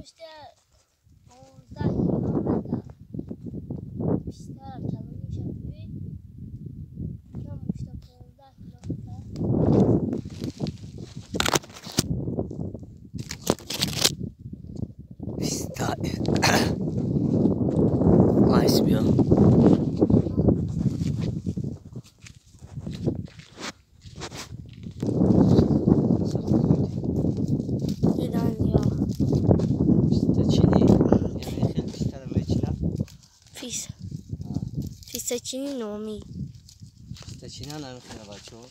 Мушта 15 километр. Пистар калониш бибин. Мушта 15 километр. Писта. Айс биё. Пистачини номи. Пистачина намехӯра бачаҳо.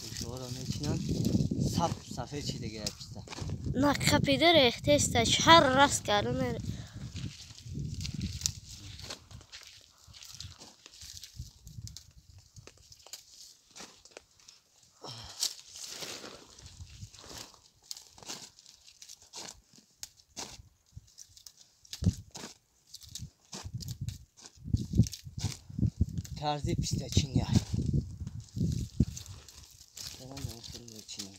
Гӯшаҳоро мечинанд. Сап сафед чида гирад писта. На қапида рехтеста ҳар раст карда мере. Тарзи пистачини ай. Пистара мечинем.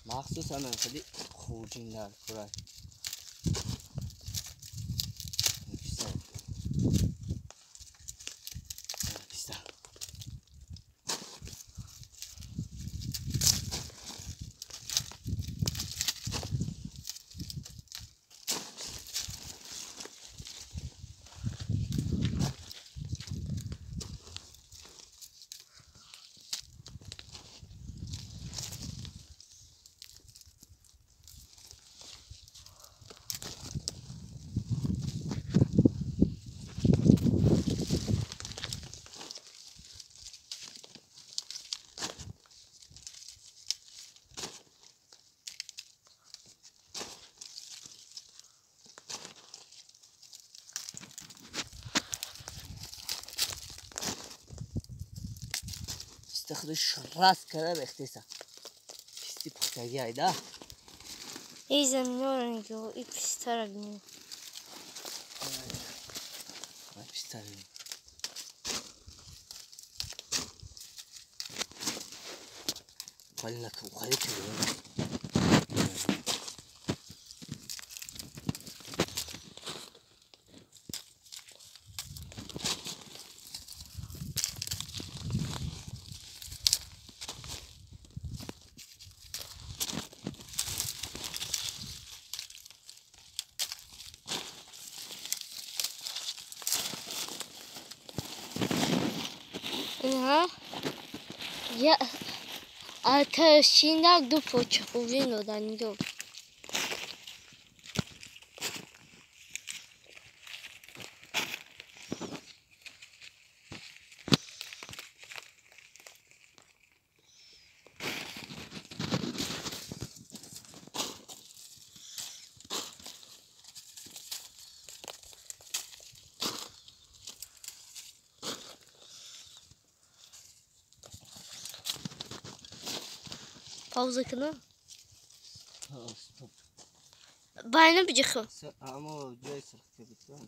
Махсусан хеле хурҷин дар курай. Писта. Писта. Худаш раст карда рехтеса. Писти пухтагӣ айда. Эй заминора нигоҳ, и пистара бинем. Пистара. Ухали ухали Я аташинак ду поча хубин дода нигоҳ. Пауза кунам? Стоп. Байна биҷихм. Амо ҷои сирх ки битам.